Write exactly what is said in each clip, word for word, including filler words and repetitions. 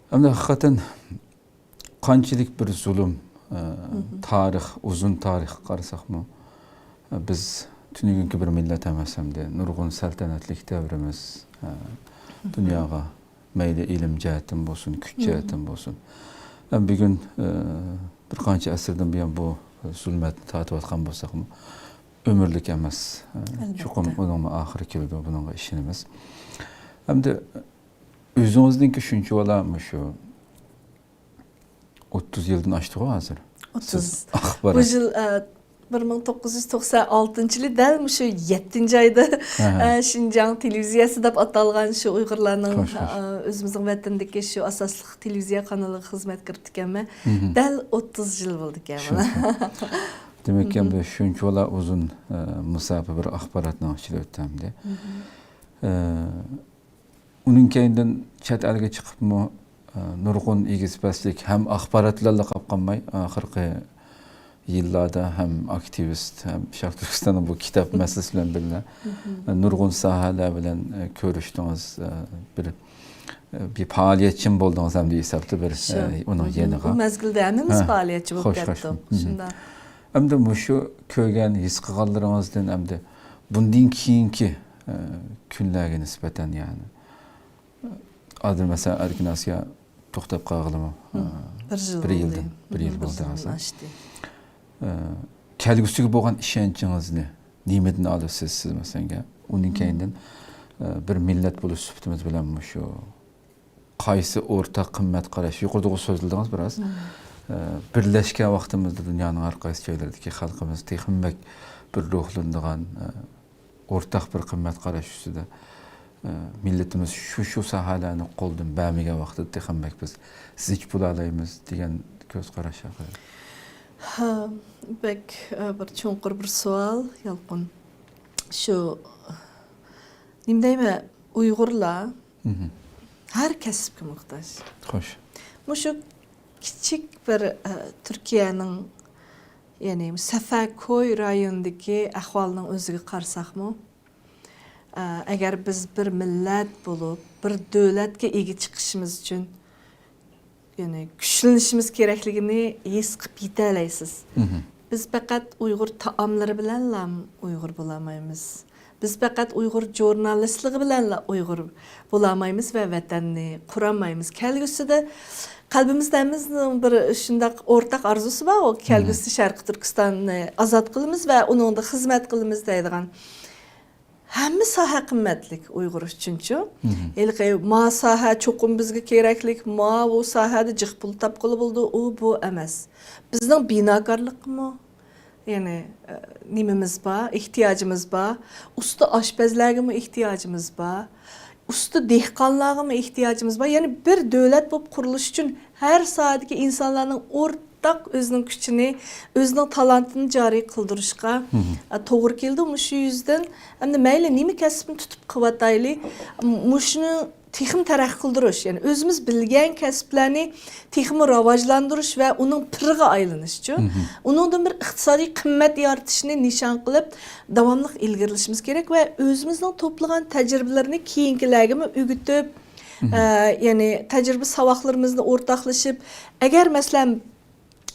ئەمدى ھەقىقەتەن قانچىلىك بىر زۇلۇم، ئە، تارىخ، ئۇزۇن تارىخقا قارىساقمۇ، ئە، بىز تۈنۈگۈنكى بىر مىللەت ئەمەس، ئەمدى نۇرغۇن سەلتەنەتلىك دەۋرىمىز، ئە، دۇنياغا مەيلى ئىلىم جەھەتتىن بولسۇن، كۈچ جەھەتتىن بولسۇن. ئەمدى بۈگۈن، ئە، بىر قانچە ئەسىردىن بۇيان بۇ زۇلمەتنى تارتىۋاتقان بولساقمۇ، ئۆمۈرلۈك ئەمەس. ئە، ئەلۋەتتە. چوقۇم ئۇنىڭمۇ ئاخىرى كېلىدۇ، بۇنىڭغا ئىشىنىمىز. ئەمدى ئۆزىڭىزنىڭكى شۇنچىۋالا مۇشۇ ئوتتۇز يىلدىن ئاشتىغۇ ھازىر. ئوتتۇز. سىز ئاخبارات. بۇ يىل، ئە، بىر مىڭ توققۇز يۈز توقسان ئالتىنچى يىلى دەل مۇشۇ يەتتىنچى ئايدا، ئە، شىنجاڭ تېلېۋىزىيەسى دەپ ئاتالغان شۇ ئۇيغۇرلارنىڭ، خوش، خوش. ئە، ئۆزىمىزنىڭ ۋەتىنىدىكى شۇ ئاساسلىق تېلېۋىزىيە قانىلىغا خىزمەتكە كىرىپتىكەنمەن. دەل ئوتتۇز يىل بولىدىكەن. شۇ، شۇ. دېمەك، بۇ شۇنچىۋالا ئۇزۇن، ئە، مۇساپە بىر ئاخباراتنىڭ ئىچىدە ئۆتتى ئەمدى. ئە، ئۇنىڭ كەينىدىن چەت ئەلگە چىقىپمۇ، ئە، نۇرغۇن ئېگىز-پەسلىك ھەم ئاخبارات بىلەنلا قاپ قالماي، ئاخىرقى يىللاردا ھەم ئاكتىۋىست، ھەم شەرقىي تۈركىستاننىڭ بۇ كىتاب مەسىلىسى بىلەن بىللە، ئە، نۇرغۇن ساھەلەر بىلەن، ئە، كۆرۈشتىڭىز، ئە، بىر، ئە، بىر پائالىيەتچىمۇ بولدىڭىز ھەمدە ھېسابتا بىر، ئە، ئۇنىڭ يېنىغا. بۇ مەزگىلدە ھەممىمىز پائالىيەتچى بولۇپ كەتتۇق. شۇنداق. ئەمدى مۇشۇ كۆرگەن، ھېس قىلغانلىرىڭىزدىن ئەمدى بۇندىن كېيىنكى، ئە، كۈنلەرگە نىسبەتەن، يەنى، ئادىل مەسىلەن، ئەركىن ئاسىيا توختاپ قالغىلىمۇ، ئە، بىر يىل بىر يىلدىن، بولدى. بىر يىل بولدى ھازىر. ئاشتى. ئە، كەلگۈسىگە بولغان ئىشەنچىڭىزنى نېمىدىن ئالىسىز سىز، مەسىلەن؟ ئۇنىڭ كەينىدىن، ئە، بىر مىللەت بولۇش سۈپىتىمىز بىلەن مۇشۇ قايسى ئورتاق قىممەت قاراش؟ يۇقىرىدىغۇ سۆزلىدىڭىز بىراز. ئە، بىرلەشكەن ۋاقتىمىزدا دۇنيانىڭ ھەر قايسى جايلىرىدىكى خەلقىمىز تېخىمۇ بەك بىر روھلىنىدىغان، ئە، ئورتاق بىر قىممەت قاراش ئۈستىدە، ئە، مىللىتىمىز شۇ، شۇ ساھەلەرنى قولدىن بەرمىگەن ۋاقتىدا تېخىمۇ بەك بىز زىچ بولالايمىز دېگەن كۆز قاراش ھەققىدە. ھە، بەك، ئە، بىر چوڭقۇر بىر سوئال، يالقۇن. شۇ، نېمە دەيمەن، ئۇيغۇرلار ھەر كەسىپكە موھتاج. خوش. مۇشۇ كىچىك بىر، ئە، تۈركىيەنىڭ، يەنى سەفەركوي رايونىدىكى ئەھۋالنىڭ ئۆزىگە قارىساقمۇ، ئە، ئەگەر بىز بىر مىللەت بولۇپ، بىر دۆلەتكە ئىگە چىقىشىمىز ئۈچۈن، يەنى كۈچلىنىشىمىز كېرەكلىكىنى ھېس قىلىپ يېتەلەيسىز. بىز پەقەت ئۇيغۇر تائاملىرى بىلەنلا ئۇيغۇر بولالمايمىز. بىز پەقەت ئۇيغۇر ژۇرنالىستلىقى بىلەنلا ئۇيغۇر بولالمايمىز ۋە ۋەتەننى قۇرالمايمىز. كەلگۈسىدە قەلبىمىزدە ھەممىمىزنىڭ بىر شۇنداق ئورتاق ئارزۇسى بارغۇ، كەلگۈسىدە شەرقىي تۈركىستاننى ئازاد قىلىمىز ۋە ئۇنىڭدا خىزمەت قىلىمىز دەيدىغان. ھەممە ساھە قىممەتلىك ئۇيغۇر ئۈچۈنچۇ. ھېلىقى ما ساھە چوقۇم بىزگە كېرەكلىك، ماۋۇ ساھەدە جىق پۇل تاپقىلى بولىدۇ، ئۇ بۇ ئەمەس. بىزنىڭ بىناكارلىققىمۇ، يەنى، ئە، نېمىمىز بار، ئېھتىياجىمىز بار. ئۇستا ئاشپەزلەرگىمۇ ئېھتىياجىمىز بار. ئۇستا دېھقانلارغىمۇ ئېھتىياجىمىز بار. يەنى بىر دۆلەت بولۇپ قۇرۇلۇش ئۈچۈن ھەر ساھەدىكى ئىنسانلارنىڭ ئورتاق ئۆزىنىڭ كۈچىنى، ئۆزىنىڭ تالانتىنى جارى قىلدۇرۇشقا، ئە، توغرا كېلىدۇ. مۇشۇ يۈزدىن ئەمدى مەيلى نېمە كەسىپنى تۇتۇپ قىلىۋاتايلى، مۇشۇنى تېخىمۇ تەرەققىي قىلدۇرۇش، يەنى ئۆزىمىز بىلگەن كەسىپلەرنى تېخىمۇ راۋاجلاندۇرۇش ۋە ئۇنىڭ پىرىغا ئايلىنىشچۇ. ئۇنىڭدىن بىر ئىقتىسادىي قىممەت يارىتىشنى نىشان قىلىپ، داۋاملىق ئىلگىرىلىشىمىز كېرەك ۋە ئۆزىمىزنىڭ توپلىغان تەجرىبىلىرىنى كېيىنكىلەرگىمۇ ئۆگىتىپ، ئە، يەنى تەجرىبە ساۋاقلىرىمىزنى ئورتاقلىشىپ، ئەگەر مەسىلەن،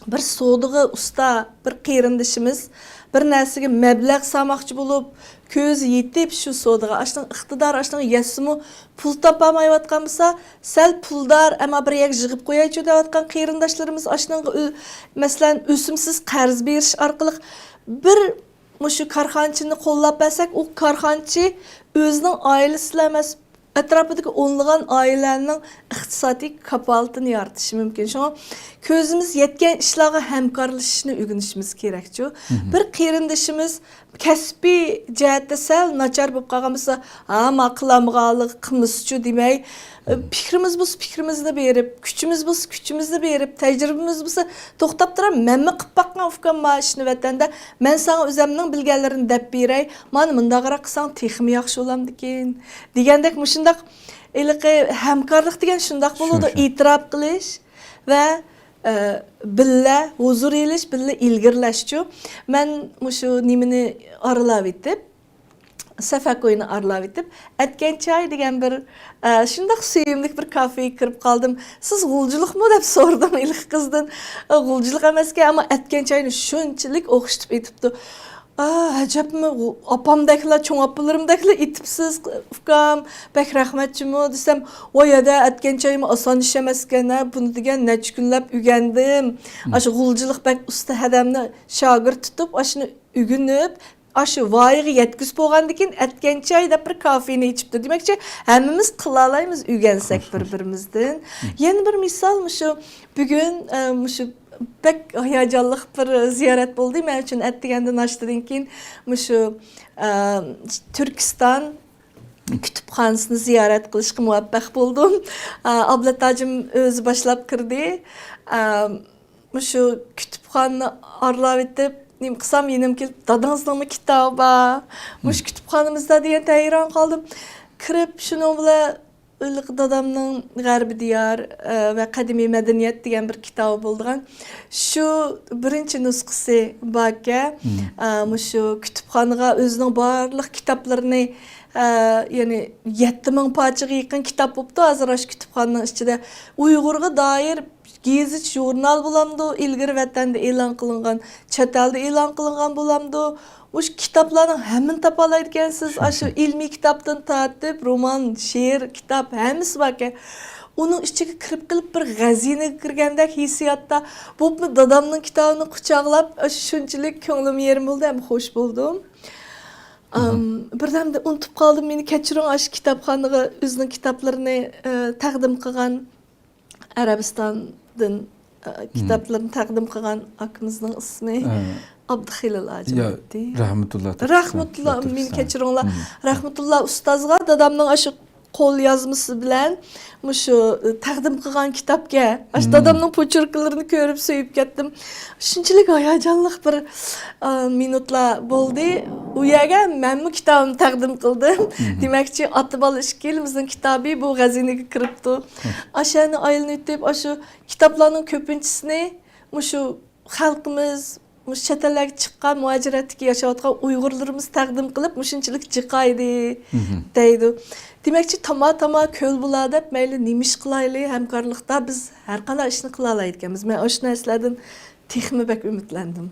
بىر سودىغا ئۇستا بىر قېرىندىشىمىز بىر نەرسىگە مەبلەغ سالماقچى بولۇپ، كۆزى يېتىپ شۇ سودىغا، ئاشۇنىڭ ئىقتىدارى، ئاشۇنىڭ يەتسىمۇ پۇل تاپالمايۋاتقان بولسا، سەل پۇلدار، ئەمما بىر يەرگە يىغىپ قويايچۇ دەۋاتقان قېرىنداشلىرىمىز ئاشۇنىڭغا ئۆ-، مەسىلەن، ئۆسۈمسىز قەرز بېرىش ئارقىلىق بىر مۇشۇ كارخانىچىنى قوللاپ بەرسەك، ئۇ كارخانىچى ئۆزىنىڭ ئائىلىسىلا ئەمەس، ئەتراپىدىكى ئونلىغان ئائىلىلەرنىڭ ئىقتىسادىي كاپالىتىنى يارىتىشى مۇمكىن. شۇڭا كۆزىمىز يەتكەن ئىشلارغا ھەمكارلىشىشنى ئۆگىنىشىمىز كېرەكچۇ. بىر قېرىندىشىمىز كەسپىي جەھەتتە سەل ناچار بولۇپ قالغان بولسا، ھا، ما قىلالمىغانلىقى قىلمىسىچۇ دېمەي، پىكرىمىز بولسا پىكرىمىزنى بېرىپ، كۈچىمىز بولسا كۈچىمىزنى بېرىپ، تەجرىبىمىز بولسا توختاپ تۇرا، مەنمۇ قىلىپ باققان ئۇكام ما ئىشنى ۋەتەندە، مەن ساڭا ئۆزەمنىڭ بىلگەنلىرىنى دەپ بېرەي، مانا مۇنداقراق قىلساڭ تېخىمۇ ياخشى بولامدىكىن دېگەندەك مۇشۇنداق ھېلىقى ھەمكارلىق دېگەن شۇنداق بولىدۇ، شۇ، شۇ. ئېتىراپ قىلىش ۋە، ئە، بىللە ھۇزۇر ئېلىش، بىللە ئىلگىرىلەشچۇ. مەن مۇشۇ نېمىنى ئارىلاۋېتىپ، سەفەكوينى ئارىلاۋېتىپ، ئەتكەن چاي دېگەن بىر، ئە، شۇنداق سۆيۈملۈك بىر كافېگە كىرىپ قالدىم. «سىز غۇلجىلىقمۇ؟» دەپ سورىدىم ھېلىقى قىزدىن. «ئە، غۇلجىلىق ئەمەسكەن، ئەمما ئەتكەن چاينى شۇنچىلىك ئوخشىتىپ ئېتىپتۇ.» «ئا، ئەجەبمۇ، ئاپامدەكلا، چوڭ ئاپىلىرىمدەكلا ئېتىپسىز، ئۇكام، بەك رەھمەت جۇمۇ» دېسەم، «ۋاي ھەدە، ئەتكەن چايمۇ ئاسان ئىش ئەمەسكەن ھە، بۇنى دېگەن نەچچە كۈنلەپ ئۆگەندىم. ئاشۇ غۇلجىلىق بەك ئۇستا ھەدەمنى شاگىرت تۇتۇپ، ئاشۇنى ئۆگىنىپ، ئاشۇ ۋايىغا يەتكۈزۈپ بولغاندىن كېيىن ئەتكەن چاي دەپ بىر كافېنى ئېچىپتۇ.» دېمەكچى، ھەممىمىز قىلالايمىز ئۆگەنسەك بىر-بىرىمىزدىن. يەنە بىر مىسال مۇشۇ بۈگۈن، ئە، مۇشۇ بەك ھاياجانلىق بىر زىيارەت بولدى مەن ئۈچۈن. ئەتىگەندە ناشتىدىن كېيىن مۇشۇ، ئە، تۈركىستان كۇتۇپخانىسىنى زىيارەت قىلىشقا مۇۋەپپەق بولدۇم. ئە، ئابلەت ھاجىم ئۆزى باشلاپ كىردى. ئە، مۇشۇ كۇتۇپخانىنى ئارىلاۋېتىپ، نېمە قىلسام، يېنىمغا كېلىپ، «داداڭىزنىڭمۇ كىتابى بار؟ مۇشۇ كۇتۇپخانىمىزدا» دېگەندە ھەيران قالدىم. كىرىپ، شۇنىڭ بىلەن ھېلىقى دادامنىڭ «غەربىي دىيار، ئە، ۋە قەدىمىي مەدەنىيەت» دېگەن بىر كىتابى بولىدىغان. شۇ بىرىنچى نۇسخىسى باركەن. ئە، مۇشۇ كۇتۇپخانىغا ئۆزىنىڭ بارلىق كىتابلىرىنى، ئە، يەنى يەتتە مىڭ پارچىغا يېقىن كىتاب بوپتۇ ھازىر ئاشۇ كۇتۇپخانىنىڭ ئىچىدە. ئۇيغۇرغا دائىر گېزىت، ژۇرنال بولامدۇ، ئىلگىرى ۋەتەندە ئېلان قىلىنغان، چەت ئەلدە ئېلان قىلىنغان بولامدۇ، مۇشۇ كىتابلارنىڭ ھەممىنى تاپالايدىكەنسىز. ئاشۇ ئىلمىي كىتابتىن تارتىپ، رومان، شېئىر، كىتاب ھەممىسى باركەن. ئۇنىڭ ئىچىگە كىرىپ قېلىپ، بىر خەزىنىگە كىرگەندەك ھېسسىياتتا، بولۇپمۇ دادامنىڭ كىتابىنى قۇچاقلاپ، ئاشۇ شۇنچىلىك كۆڭلۈم يېرىم بولدى ھەم خوش بولدۇم. ئام، بىردەمدە ئۇنتۇپ قالدىم، مېنى كەچۈرۈڭ، ئاشۇ كىتابخانىغا ئۆزىنىڭ كىتابلىرىنى، ئە، تەقدىم قىلغان. ئەرەبىستاندىن، ئە، كىتابلىرىنى تەقدىم قىلغان ئاكىمىزنىڭ ئىسمى ئابدۇخېلىل ھاجىم ئىدى. رەھمەتۇللا. رەھمەتۇللا، مېنى كەچۈرۈڭلار. رەھمەتۇللا ئۇستازغا دادامنىڭ ئاشۇ قول يازمىسى بىلەن مۇشۇ، ئە، تەقدىم قىلغان كىتابكەن. ئاشۇ دادامنىڭ پوچۇركىلىرىنى كۆرۈپ سۆيۈپ كەتتىم. شۇنچىلىك ھاياجانلىق بىر، ئە، مىنۇتلار بولدى. ئۇ يەرگە مەنمۇ كىتابىمنى تەقدىم قىلدىم. دېمەكچى، ئاتا-بالا ئىككىلىمىزنىڭ كىتابى بۇ خەزىنىگە كىرىپتۇ. ئاشۇ يەرنى ئايلىنىۋېتىپ، ئاشۇ كىتابلارنىڭ كۆپىنچىسىنى مۇشۇ خەلقىمىز، مۇشۇ چەت ئەللەرگە چىققان، مۇھاجىرەتتىكى ياشاۋاتقان ئۇيغۇرلىرىمىز تەقدىم قىلىپ، مۇشۇنچىلىك جىقايدى دەيدۇ. دېمەكچى، تاما-تاما كۆل بۇلار دەپ، مەيلى نېمە ئىش قىلايلى، ھەمكارلىقتا بىز ھەر قانداق ئىشنى قىلالايدىكەنمىز. مەن ئاشۇ نەرسىلەردىن تېخىمۇ بەك ئۈمىدلەندىم.